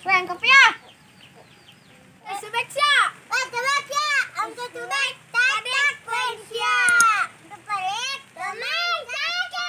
Weng kopi ya. Sebeksia. Sebeksia. Angkat tubek tatak wensia. Kepalik lumayan saja.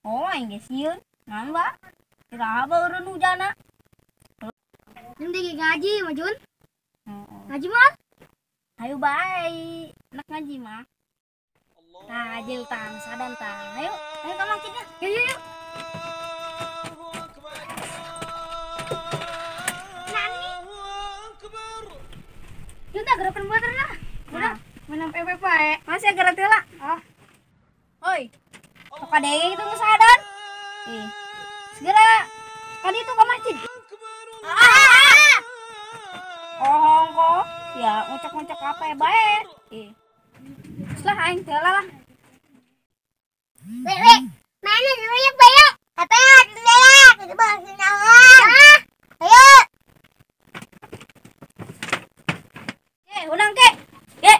Oh, aing geus sieun. Naon ba? Kira beureun hujana. Jeung di ngaji mah, Jun. Ngaji mah? Hayu bae, nak ngaji mah. Tah, ajil tah, sadan tah. Ayo, ayo ka masjid nya. Yuk, yuk, yuk. Nani? Jun tah gerakan buatan lah. Udah, menang PP bae. Masih gerak teh lah. Oh. Oi. Kok kadenge itu geus sadan? Ih. Segera kali itu ke masjid. Oh, kok. Ya, ngucak-ngucak apa ya bae. Ih. Terus lah aing teh lah. Weh, weh. Mana dulu bayo? Apa ya? Dulu itu bawa sinawan. Ayo. Eh, udang ke. Ke.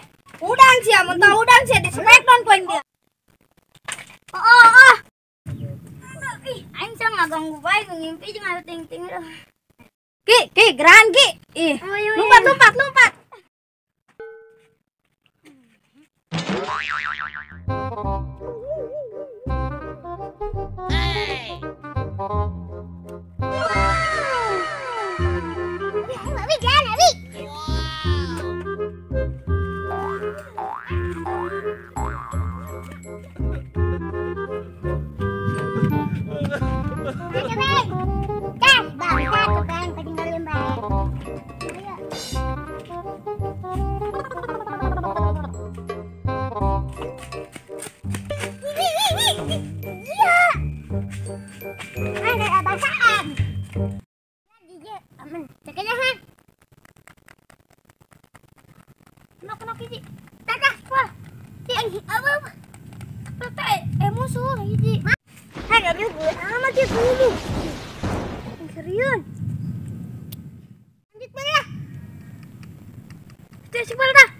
Udang sih, mun tau udang sih di smackdown ku aing dia. Oh. Ih, aing sih ngaganggu bae ngimpi jeung anu ting-ting. Ki, ki, geran ki. Ih, lompat, lompat, lompat. Hey. Serius. Lanjut balik lah. Sudah sih balik dah.